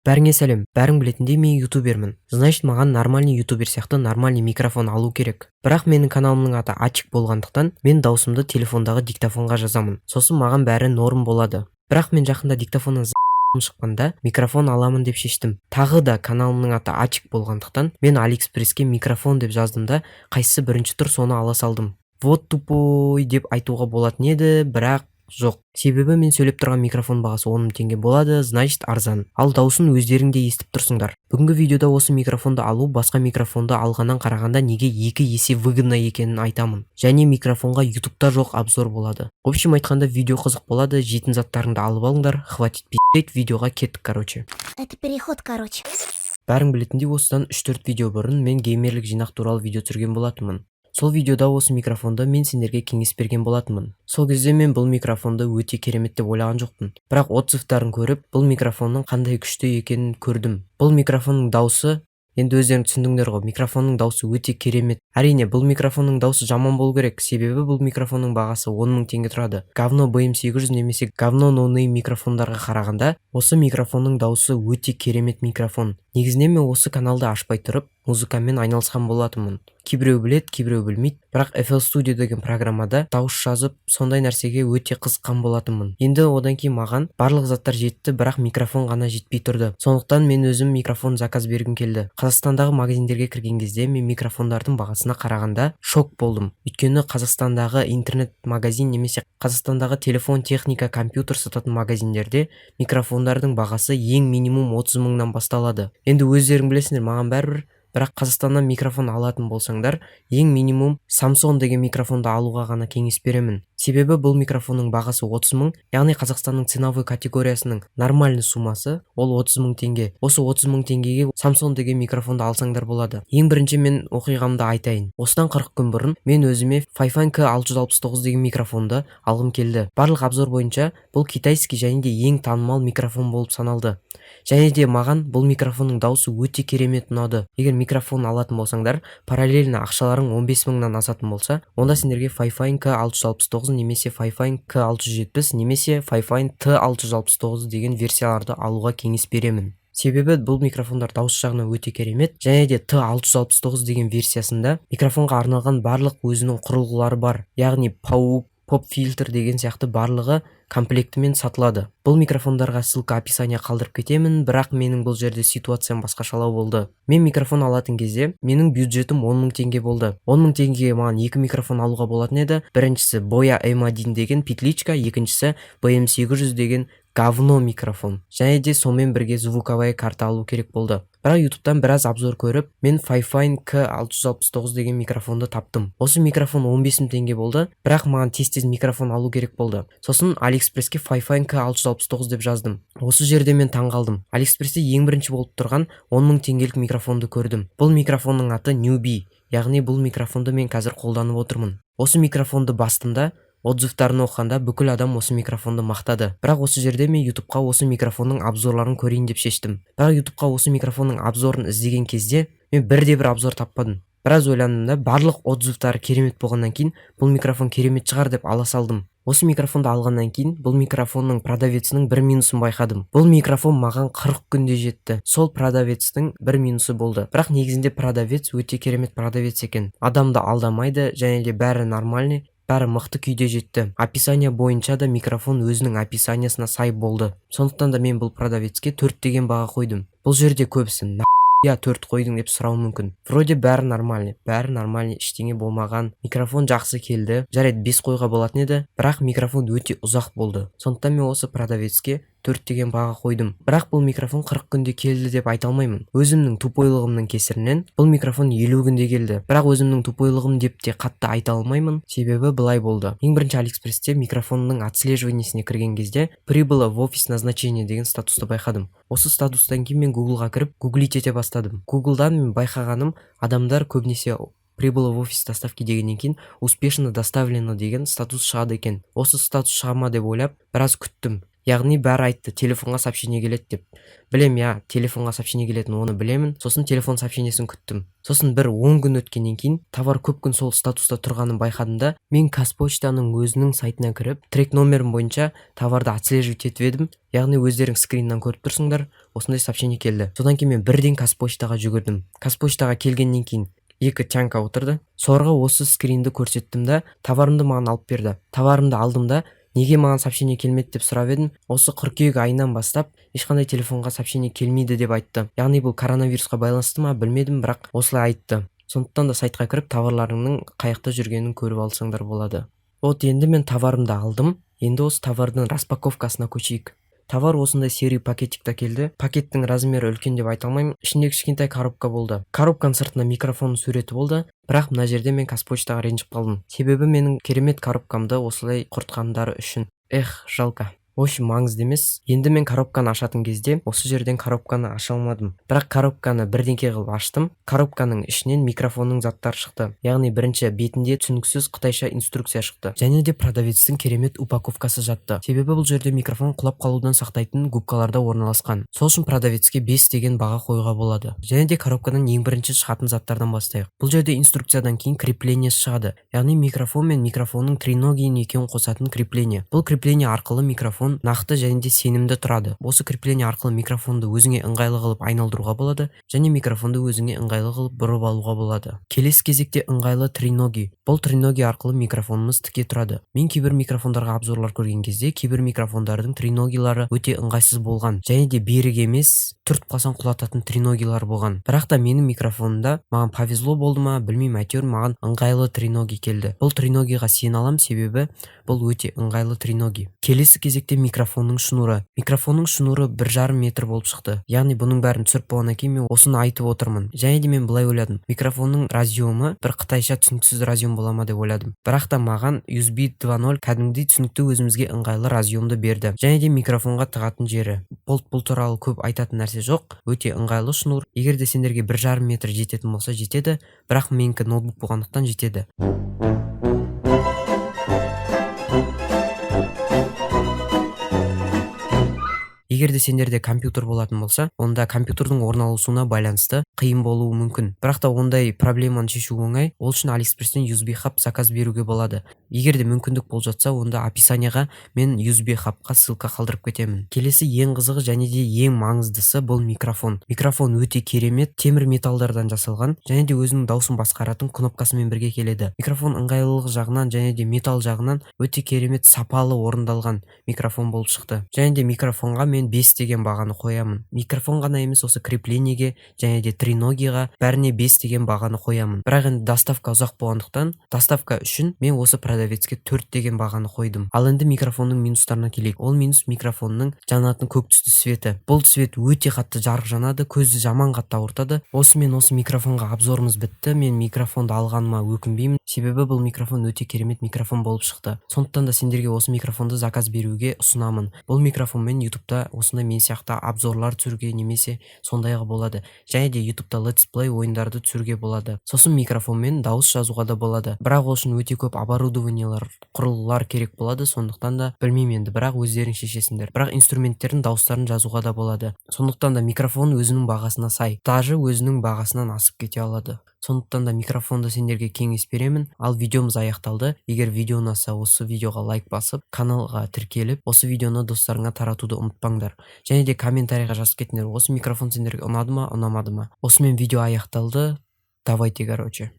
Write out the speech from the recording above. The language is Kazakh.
Бәріңе сәлем! Бәрің білетіндей, мен ютубермін. Значит, маған нормальный ютубер сияқты нормальный микрофон алу керек. Бірақ менің каналымның аты Ачик болғандықтан, мен даусымды телефондағы диктофонға жазамын. Сосын маған бәрі норм болады. Бірақ мен жақында диктофоннан шыққанда микрофон аламын деп шештім. Тағы да каналымның аты Ачик болғандықтан, мен Алиэкспресске «микрофон» деп жаздым да, қайсысы бірінші тұр, соны ала салдым. Вот тупой деп айтуға болатын еді, бірақ жоқ. Себебі мен сөйлеп тұрған микрофон бағасы 10 000 теңге болады, значит, арзан. Ал дауысын өздерің де естіп тұрсыңдар. Бүгінгі видеода осы микрофонды алу басқа микрофонды алғаннан қарағанда неге екі есе выгодно екенін айтамын. Және микрофонға ютубта жоқ обзор болады. В общем айтқанда, видео қызық болады, жейтін заттарыңды алып алыңдар, хватит пиздеть, видеоға кеттік, короче. Это переход, короче. Бәрің білетіндей, осыдан 3-4 видео бұрын мен геймерлік жинақ туралы видео түсірген болатынмын. Сол видеода осы микрофонды мен сендерге кеңес берген болатынмын. Сол кезде мен бұл микрофонды өте керемет деп ойлаған жоқпын. Бірақ отзывтарын көріп, бұл микрофонның қандай күшті екенін көрдім. Бұл микрофонның даусы, енді өздерің түсіндіңдер ғой, микрофонның даусы өте керемет. Әрине, бұл микрофонның даусы жаман болу керек, себебі бұл микрофонның бағасы 10 000 теңге тұрады. Говно BM800 немесе говно ноунейм микрофондарға қарағанда осы микрофонның даусы өте керемет микрофон. Негізінен мен осы каналды ашпай тұрып музыкамен айналысқан болатынмын. Кейбіреу білет, кейбіреу білмейді, бірақ FL Studio деген программада дауыс жазып, сондай нәрсеге өте қызыққан болатынмын. Енді одан кейін маған барлық заттар жетті, бірақ микрофон ғана жетпей тұрды. Сондықтан мен өзім микрофон заказ бергім келді. Қазақстандағы магазиндерге кірген кезде мен микрофондардың бағасына қарағанда шок болдым. Өйткені Қазақстандағы интернет магазин немесе Қазақстандағы телефон, техника, компьютер сататын магазиндерде микрофондардың бағасы ең минимум 30 мыңнан басталады. Енді өздерің білесіңдер, маған бәрібір, бірақ Қазақстаннан микрофон алатын болсаңдар, ең минимум Самсон деген микрофонды алуға ғана кеңес беремін. Себебі бұл микрофонның бағасы 30 мың, яғни Қазақстанның ценовой категориясының нормальный суммасы ол 30 мың теңге. Осы 30 мың теңгеге Самсон деген микрофонды алсаңдар болады. Ең бірінші мен оқиғамды айтайын. Осыдан 40 күн бұрын мен өзіме Fifine K669 деген микрофонды алғым келді. Барлық обзор бойынша бұл китайский және де ең танымал микрофон болып саналды. Және де маған бұл микрофонның дауысы өте керемет ұнады. Егер микрофон алатын болсаңдар, параллельно ақшаларың 15 мыңнан асатын болса, онда сендерге Fifine K669 немесе Fifine K670 немесе Fifine T669 деген версияларды алуға кеңес беремін. Себебі бұл микрофондар дауыс жағынан өте керемет және де T669 деген версиясында микрофонға арналған барлық өзінің құрылғылары бар, яғни паук, поп фильтр деген сияқты барлығы комплектімен сатылады. Бұл микрофондарға ссылка описание қалдырып кетемін. Бірақ менің бұл жерде ситуациям басқашалау болды. Мен микрофон алатын кезде менің бюджетім 10 мың теңге болды. 10 мың теңгеге маған екі микрофон алуға болатын еді. Біріншісі Boya M1 деген петличка, екіншісі BM800 деген говно микрофон. Және де сонымен бірге звуковая карта алу керек болды. Бірақ ютубтан біраз обзор көріп, мен Fifine K669 деген микрофонды таптым. Осы микрофон 15 мың теңге болды, бірақ маған тез тез микрофон алу керек болды. Сосын Алиэкспресске Fifine K669 деп жаздым. Осы жерде мен таң қалдым. Алиэкспрессте ең бірінші болып тұрған 10 мың теңгелік микрофонды көрдім. Бұл микрофонның аты Newbee, яғни бұл микрофонды мен қазір қолданып отырмын. Осы микрофонды бастым да, отзывтарын оқығанда бүкіл адам осы микрофонды мақтады. Бірақ осы жерде мен ютубқа осы микрофонның обзорларын көрейін деп шештім. Бірақ ютубқа осы микрофонның обзорын іздеген кезде мен бірде бір обзор таппадым. Біраз ойландым да, барлық отзывтары керемет болғаннан кейін бұл микрофон керемет шығар деп ала салдым. Осы микрофонды алғаннан кейін бұл микрофонның продавецінің бір минусын байқадым. Бұл микрофон маған 40 күнде жетті. Сол продавецтің бір минусы болды. Бірақ негізінде продавец өте керемет продавец екен, адамды алдамайды және де бәрі нормальный, бәрі мықты күйде жетті. Описание бойынша да микрофон өзінің описаниясына сай болды. Сондықтан да мен бұл продавецке 4 деген баға қойдым. Бұл жерде көбісі «Я 4 қойдың?» деп сұрауы мүмкін. Вроде бәрі нормальный, бәрі нормальный, ештеңе болмаған, микрофон жақсы келді. Жарайды, 5 қоюға болатын еді, бірақ микрофон өте ұзақ болды. Сондықтан мен осы продавецке 4 деген баға қойдым. Бірақ бұл микрофон 40 күнде келді деп айта алмаймын. Өзімнің тупойлығымның кесірінен бұл микрофон 50 күнде келді. Бірақ өзімнің тупойлығым деп те қатты айта алмаймын, себебі былай болды. Ең бірінші Алиэкспрессте микрофонның отслеживаниесіне кірген кезде «прибыло в офис назначения» деген статусты байқадым. Осы статустан кейін мен Гуглға кіріп, гуглить ете бастадым. Гуглдан мен байқағаным, адамдар көбінесе «прибыло в офис доставки» дегеннен кейін «успешно доставлено» деген статус шығады екен. Осы статус шыға ма деп ойлап, біраз күттім. Яғни бәрі айтты, телефонға сообщение келеді деп. Білем, иә, телефонға сообщение келетінін, оны білемін. Сосын телефон сообщениесін күттім. Сосын бір 10 күн өткеннен кейін, товар көп күн сол статуста тұрғанын байқадым да, мен Қазпочтаның өзінің сайтына кіріп, трек номерім бойынша товарды отслеживать етіп едім. Яғни өздерің скриннан көріп тұрсыңдар, осындай сообщение келді. Содан кейін мен бірден Қазпочтаға жүгірдім. Қазпочтаға келгеннен кейін екі тянка отырды. Соларға осы скринді көрсеттім да, товарымды маған алып берді. Товарымды алдым да, неге маған сообщение келмеді деп сұрап едім, осы қыркүйек айынан бастап ешқандай телефонға сообщение келмейді деп айтты. Яғни бұл коронавирусқа байланысты ма, білмедім, бірақ осылай айтты. Сондықтан да сайтқа кіріп, товарларыңның қай жақта жүргенін көріп алсаңдар болады. Вот, енді мен товарымды алдым. Енді осы товардың распаковкасына көшейік. Товар осындай серый пакетикта келді. Пакеттің размері үлкен деп айта алмаймын, ішінде кішкентай коробка болды. Коробканың сыртында микрофонның суреті болды. Бірақ мына жерде мен Қазпочтаға ренжіп қалдым, себебі менің керемет коробкамды осылай құртқандары үшін. Эх, жалко. В общем, маңызды емес. Енді мен коробканы ашатын кезде осы жерден коробканы аша алмадым, бірақ коробканы бірдеңке қылып аштым. Коробканың ішінен микрофонның заттары шықты. Яғни бірінші бетінде түсініксіз қытайша инструкция шықты және де продавецтің керемет упаковкасы жатты, себебі бұл жерде микрофон құлап қалудан сақтайтын губкаларда орналасқан. Сол үшін продавецке 5 деген баға қоюға болады. Және де коробкадан ең бірінші шығатын заттардан бастайық. Бұл жерде инструкциядан кейін креплениесі шығады, яғни микрофон мен микрофонның треногиін екеуін қосатын крепление. Бұл крепление арқылы микрофон нақты және де сенімді тұрады. Осы крепление арқылы микрофонды өзіңе ыңғайлы қылып айналдыруға болады және микрофонды өзіңе ыңғайлы қылып бұрып алуға болады. Келесі кезекте ыңғайлы треноги. Бұл треноги арқылы микрофонымыз тіке тұрады. Мен кейбір микрофондарға обзорлар көрген кезде, кейбір микрофондардың треногилары өте ыңғайсыз болған және де берік емес, түртіп қалсаң құлататын треногилар болған. Бірақ та менің микрофонымда, маған повезло болды ма, білмеймін, әйтеуір маған ыңғайлы треноги келді. Бұл треногиға сене аламын, себебі бұл өте ыңғайлы треноги. Келесі кезекте микрофонның шнуры. Микрофонның шнуры 1,5 метр болып шықты. Яғни бұның бәрін түсіріп болғаннан кейін мен осыны айтып отырмын. Және де мен былай ойладым: микрофонның разъемы бір қытайша түсініксіз разъем бола ма деп ойладым. Бірақ та маған USB 2.0 кәдімгідей түсінікті, өзімізге ыңғайлы разъемды берді. Және де микрофонға тығатын жері болт. Бұл туралы көп айтатын нәрсе жоқ, өте ыңғайлы шнур. Егер де сендерге 1,5 метр жететін болса, жетеді, бірақ менікі ноутбук болғандықтан жетеді. Егер де сендерде компьютер болатын болса, онда компьютердің орналасуына байланысты қиын болуы мүмкін. Бірақ та ондай проблеманы шешу оңай. Ол үшін Алиэкспресстен USB хаб заказ беруге болады. Егер де мүмкіндік болып жатса, онда описанияға мен USB хабқа ссылка қалдырып кетемін. Келесі ең қызығы және де ең маңыздысы — бұл микрофон. Микрофон өте керемет темір металдардан жасалған және де өзінің дауысын басқаратын кнопкасымен бірге келеді. Микрофон ыңғайлылығы жағынан және де металл жағынан өте керемет, сапалы орындалған микрофон болып шықты. Және де микрофонға мен 5 деген бағаны қоямын. Микрофон ғана емес, осы креплениеге және де треногиға, бәріне 5 деген бағаны қоямын. Бірақ енді доставка ұзақ болғандықтан, доставка үшін мен осы продавецке 4 деген бағаны қойдым. Ал енді микрофонның минустарына келейік. Ол минус — микрофонның жанатын көк түсті светі. Бұл свет өте қатты жарық жанады, көзді жаман қатты ауыртады. Осымен осы микрофонға обзорымыз бітті. Мен микрофонды алғаныма өкінбеймін, себебі бұл микрофон өте керемет микрофон болып шықты. Сондықтан да сендерге осы микрофонды заказ беруге ұсынамын. Бұл микрофонмен Ютубта осындай мен сияқты обзорлар түсіруге немесе сондайға болады және де Ютубта летсплей ойындарды түсіруге болады. Сосын микрофонмен дауыс жазуға да болады, бірақ ол үшін өте көп оборудованиялар, құрылғылар керек болады. Сондықтан да білмеймін енді, бірақ өздерің шешесіңдер. Бірақ инструменттердің дауыстарын жазуға да болады. Сондықтан да микрофон өзінің бағасына сай, даже өзінің бағасынан асып кете алады. Сондықтан да микрофонды сендерге кеңес беремін. Ал видеомыз аяқталды. Егер видео ұнаса, осы видеоға лайк басып, каналға тіркеліп, осы видеоны достарыңа таратуды ұмытпаңдар. Және де комментарийға жазып кетіңдер, осы микрофон сендерге ұнады ма, ұнамады ма. Осымен видео аяқталды. Давайте, короче.